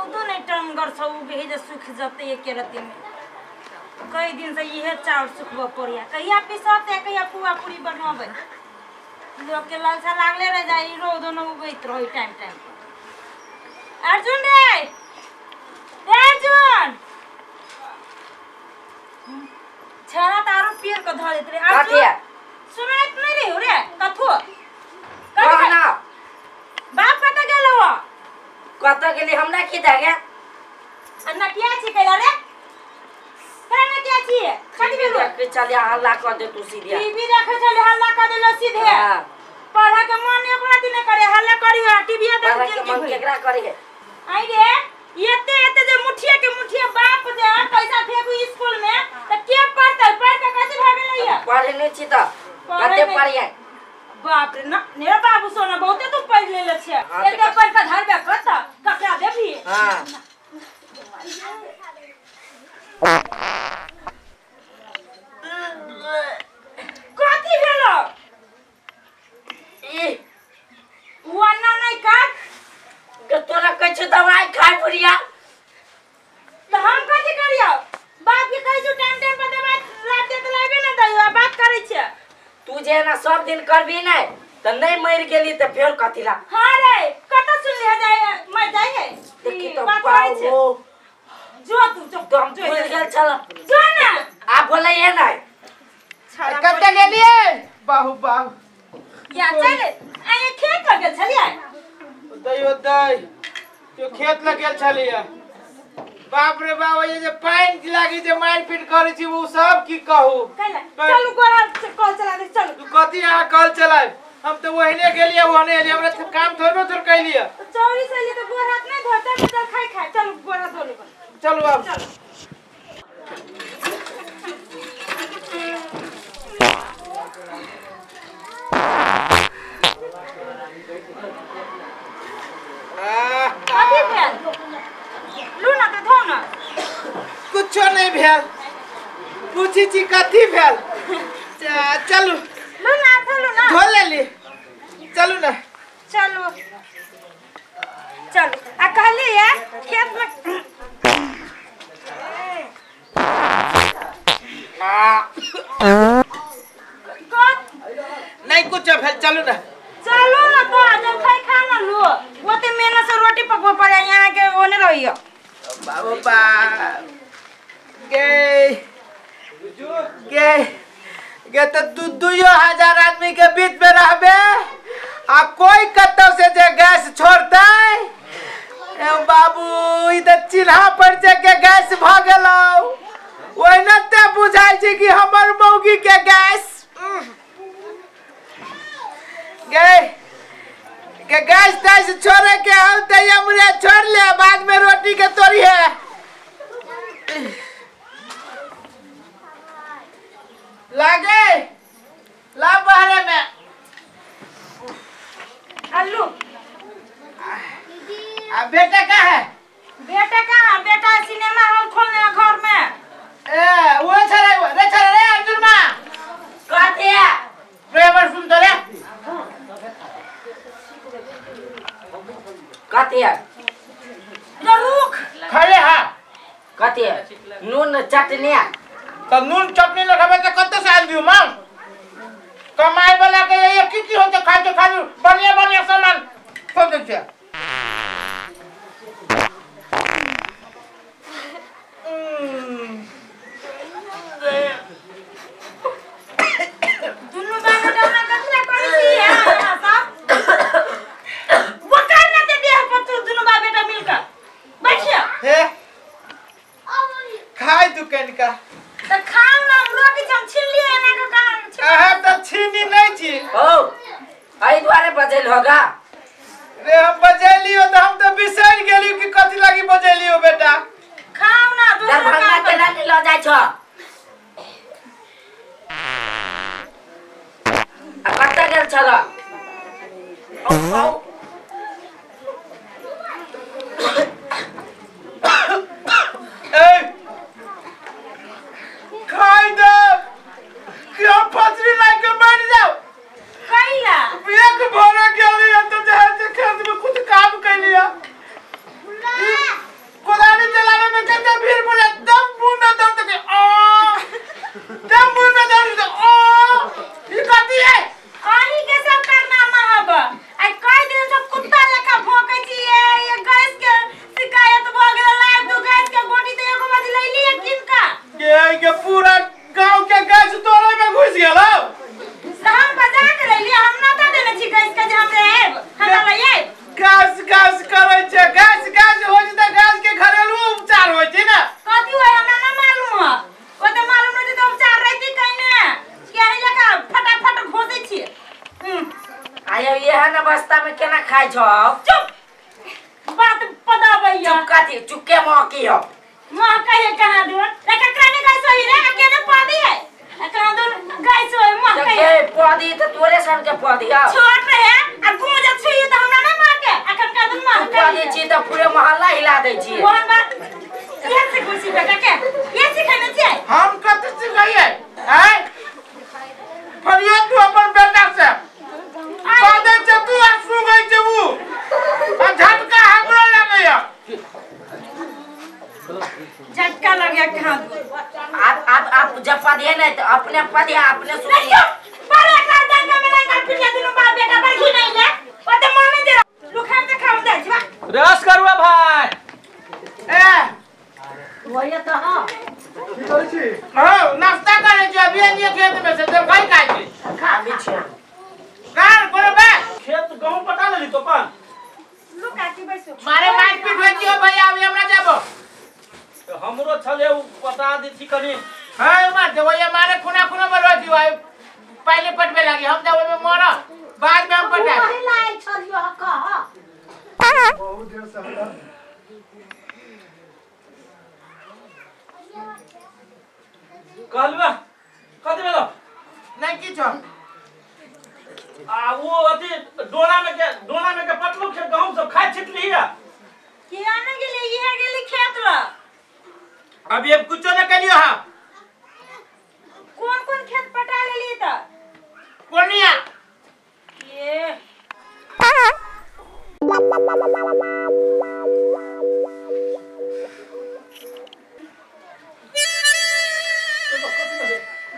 रौदो नहीं टंगर छौ उगे जे सुख जते एके रति में। कई दिन से इहे चाउर सुखबो पड़िया, कहिया पिसते कहिया पुआ पूरी बनबै। लोग के लालसा लागले रह जाई, रौदो न उगैत रही टाइम टाइम पर। अर्जुन रे, रे अर्जुन, छेड़ा तारो पेड़ के धर देत रे। अर्जुन सुनाइत नहीं रे हो रे कथो कहना। बाप कत गेलो? कत गेली हमरा की दे गे? आ नटिया छी कैला रे? तोरा नटिया छी कथि भेलो? देख चलिया हल्ला कर दे तू सीधे। टीवी देखे छले हल्ला कर देलो सीधे। पढ़ा के मन एकरा दिन करे हल्ला करी टीवी देख के मन केकरा करे। आई रे एते एते जे मुठिया के मुठिया बाप जे पैसा फेंकू स्कूल में त के पढ़तै? पढ़ के कथि भए गेलै? पढ़े नै छी त कते पढ़िए? बाप रे ना ने बाबू सोना बहुते तू पढ़ लेले छे। एते पढ़ के धरबे कत ककरा देबी? हां कथि भेलो? ई वन्ना नहीं काट के तोरा कछु दवाई खाय पड़िया त हम कथि करियो? बाप के कहै छु टाइम टाइम पर दवाई लाब दे त लाबे ना दइयो, बात करै छे। तू जे ना सब दिन करबी नै त नै मर गेली त फेर कथि ला? हां रे कत सुनली है जाय मर जाय है। देखी त बाबू जो तू चुप दम फूल गेल छल जो ना आ बोलै है नै कत गेलिए? बाहु बाहु या चल आ खेत लग गेल छलियै। दइयो दइ तो खेत लग गेल छलियै। बाप रे बाप ये जे पानि लागी जे मारपीट करै छी उ सब की कहू। चलू गोरा कल चला दे चलू। तू कथि अहाँ कल चलाय? हम त ओहने गेलियै ओहने एलियै, हमरा त काम थोड़बे थोड़ कैलियै। चौरी से एलियै त गोर हाथ नहीं धोते मतलब खाइ खाइ। चलू गोर हाथ धो लेबै। चलू आब चलू। कथि भेल? लू ना त धो ना। कुछो नहीं भेल, पूछी छी कथि भेल। चलू लू ना धो ना। धो लेली चलू ना। चलू चलू आ कहली है खेत में नहीं कुछ भेल। चलू ना चलू ना तो जब खाई खा ना लू। ओते मेहनत से रोटी पकबो पड़े यहाँ के ओने रहियो। बाबू बा गे गे गे तो दू दुइयो हजार आदमी के बीच में रहबे आ कोई कतौ से जे गैस छोड़तै ए बाबू ई त चिन्हा पड़ जे के गैस भ गेलौ। ओहिना ते बुझाइ छै कि हमर मौगी के गैस गे के गैस तैस छोड़े के हम त हमरे छोड़ ले बाद में रोटी के तोड़ी है। लागे ला बहरे में आलू। आ बेटा का है? बेटा का बेटा सिनेमा हॉल खोलने घर में। ए वो छरे रे छरे रे अर्जुन मां कथि है? ड्राइवर सुन तो रे कथि है? रुक खड़े हां कथि है? नून चटनी है। त नून चटनी लगाबे त कत से आल दियो मां? कमाई वाला के ये की की होते खाते खाली बढ़िया बढ़िया सामान खोल दे छे। दुनु बाबू डाना कथला करै छी अहाँ सब? बकार ना दे देह पर तू दुनु बा बेटा मिलकर बैठिया। हे खाय तू कनिका त खाउ ना रोटी हम छीन लिए ना के काम। अहाँ त छीनी नहीं छी। ओ एहि दुआरे बजैल होगा रे? हम बजैलियो त हम त बिसरि गेलियो कि कथि लागी बजैलियो बेटा। खाउ ना दोसर दरभंगा केना नहीं ल जाइ छ? आ कत गेल छल? औ ए खाइ दे क्यों फसरी लाके मर जाओ। कैला एक भोरे गेलियै त जे खेत में कुछ काम कैलियै। खाइ छौ चुप बात पदाबैया चुप कथी चुपके महकी हो मां कहे कहां दूर रे ककरा ने गैस होई रे अकेले पादी है कहां दूर गैस होई मां कहे ए पौधी त तोरे सन के पौधी हो छोट रहे आ गुंज छुई त हमरा नहीं मार के अखन का दूर मां पौधी छी त पूरे मोहल्ला हिला दै छी कोन बात ये सिखबै छी बेटा के ये सिखैने छियै हम कथि सिखैयै हैं फरियो तू अपन बेटा से पौधे छै तू आ सुगै छै उ आ झटका हमरा लगैया झटका लगे कहां आप आप जब पढ़िए नहीं तो अपने पढ़िए अपने सुनिए पर एक डंडा में लगा पिटिया दुनु बाप बेटा पर घी नहीं ले ओते माने दे लुखा ते खाव दे छबा रस करुआ भाई ए वही तो हां की करै छी हां नाश्ता करै छी अभी नहीं खेत में से जब खाई खाई छी खाबी छी कार कोनो बे खेत गहूं पटा लेली तो पान लुका की बैसो मारे मार पीट होई छी भैया अभी हमरा जाबो हमरो छले उ पता दी छी कनी हां मार देबो ये मारे खुना खुना मरवा दी भाई पहले पटवे लागी हम जाबो में मर बाद में हम पटा महिला आइ छलियो कह बहुत देर से हमरा कहलबा कथि भेलो नहीं किछो आ वो अथी डोरा में के पटलू खेत गहूं सब खाइ छिटली है किया न गेली इहे गेली खेत ल अभी अब कुछो न कलियो हां कोन कोन खेत पटा लेली त कोनिया ये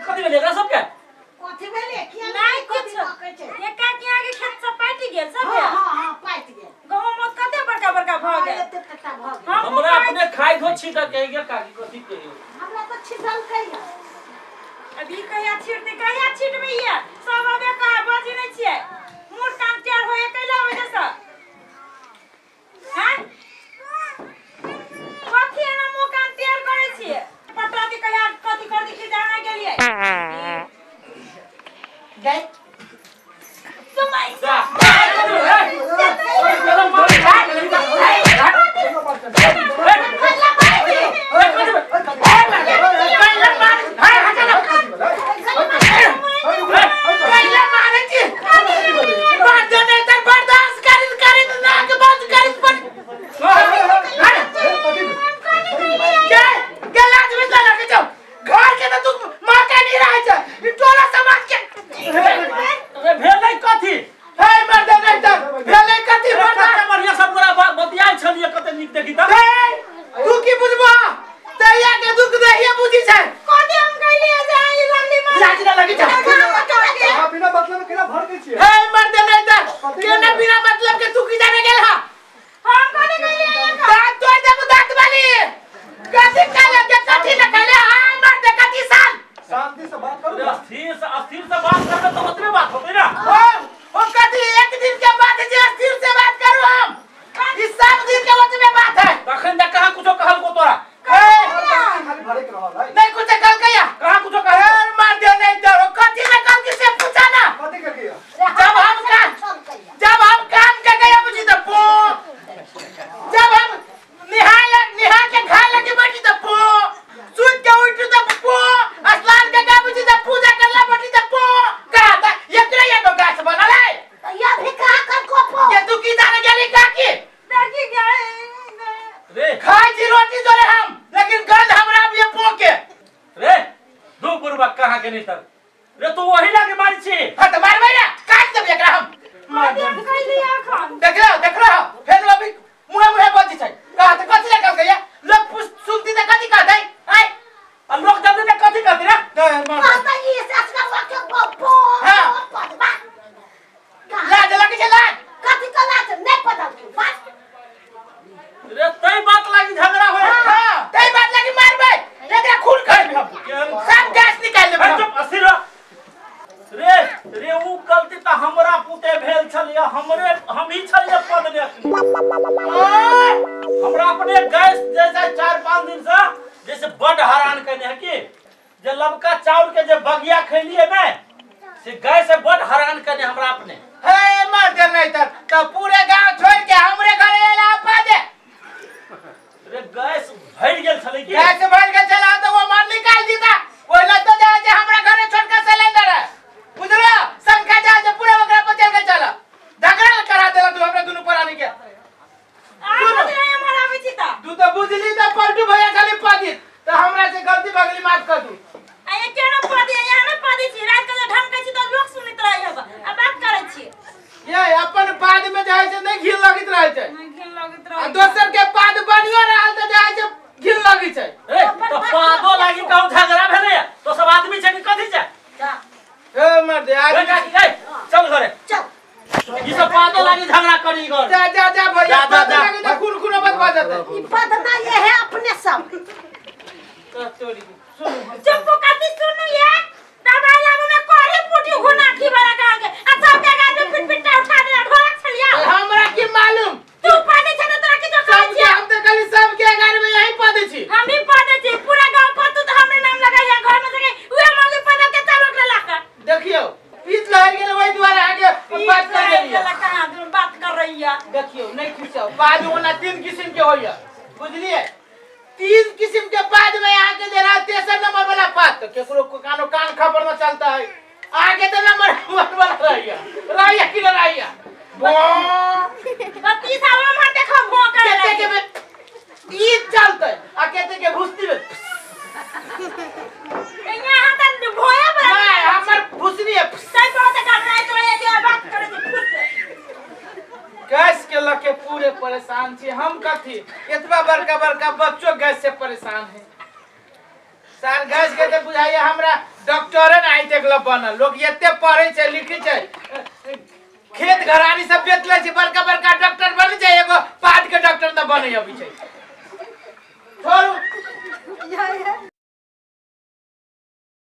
कथि भेलै एकरा सबके कथि भेलै किया नहीं कुछ एका किया के खेत सब पाटि गेल सब हां हां हां पाटि गेल गहूं मत कते बड़का बड़का भ गेल एते कट्टा भ गेल हमरा अपने खाइ धो छी त कहि गेल काकी कथि कहियो हमरा त छिटल कहिया अभी कहिया छिटते कहिया छिटबैया सब अबे कहा बजी नै छियै मुर कान तैयार होए कैला वजह से हां कथि एना मुँह कान तैयार करै छियै पटा के कहिया कथि कर दी जाना गेलियै गई तुम्हारी हमरा अपने गैस जैसे 4-5 दिन से जैसे बड हरान कने है कि जे लबका चाउर के जे बगिया खैलिए ने से गैस से बड हरान कने हमरा अपने। हे मर दे नहीं तर त पूरे गांव छोड़ के हमरे घरे एला पादे। रे गैस भर गेल छलै की? गैस भर गेल छलै त वो मार निकाल दीता। ओइला तो जा जे हमरा घरे छोटका सिलेंडर है। बुझलो? संखा जा जे पूरा ओकरा पर चल गेल छल। झगड़ा करा देला तू हमरा दुनू प्राणी के। तू तो बुझली त पलटू भैया खाली पादी त हमरा से गलती भगली माफ कर दू। आ ये केना पादी यहाँ न पादी छी रात के ढमकै छी त लोक सुनैत रहै हब आ बात करै छी। ये अपन पाद में जाय से नहीं घिन लगैत रहै छै। नहीं घिन लगैत रहै। आ दोसर के पाद बनियो रहल त जाय से घिन लगै छै। ए त पादो लागि कहू झगड़ा भेलै तो सब आदमी छै कि कथि छै? ए मर्द आदमी ए चल घरे चल। ई सब पादो लागि झगड़ा करी घर। जा जा जा भैया जा जा लागि त खून खून बद भ जतै। ई पद ना ये है अपने सब। त तोरी सुन चुप कथि सुनु ये दबाई आबो में कोरी पुटी घुना की वाला गांव के आ सब के गांव में पिट पिट उठा देला ढोरा छलिया। हमरा की मालूम तू पादे छै त तोरा की जो कहै छी? हम त खाली सब के घर में यही पादे छी। हम भी पादे छी पूरा गांव पर तू त हमरे नाम लगाइया घर में से उहे मौगी पादे के चल ओकरा लाका। देखियो पीत लहर गेल ओहि दुआरे आगे बात कर गेलियै। कहां दुनु बात कर रही है। देखियो नहीं खिसाओ पाद वाला तीन किस्म के होइया बुझलिए? तीन किस्म के पाद में यहाँ के जे रहा तेसर नंबर वाला पाद तो केकरो कानो कान खबर न चलता है। आगे तो नंबर वन वाला रहिया रहिया कि न रहिया बो बत्तीस आवा मार देखो भो करे केते के ई चलते आ केते के भुसती में यहाँ त भोया बड़ा नहीं हमर भुसनी है। सही बात कर रहा है तो ये बात करे छी फुस। गैस के लके पूरे परेशान छी हम। कथी इतना बड़का बड़का बच्चों गैस से परेशान है सर। गैस के तो बुझाइए हमरा डॉक्टरे न आई तक बनल लोग एते पढ़े छै लिखे छै खेत घरानी सब बेच ले छै बड़का बड़का डॉक्टर बन जाय एगो पाद के डॉक्टर न बने अबै छै। छोड़ू।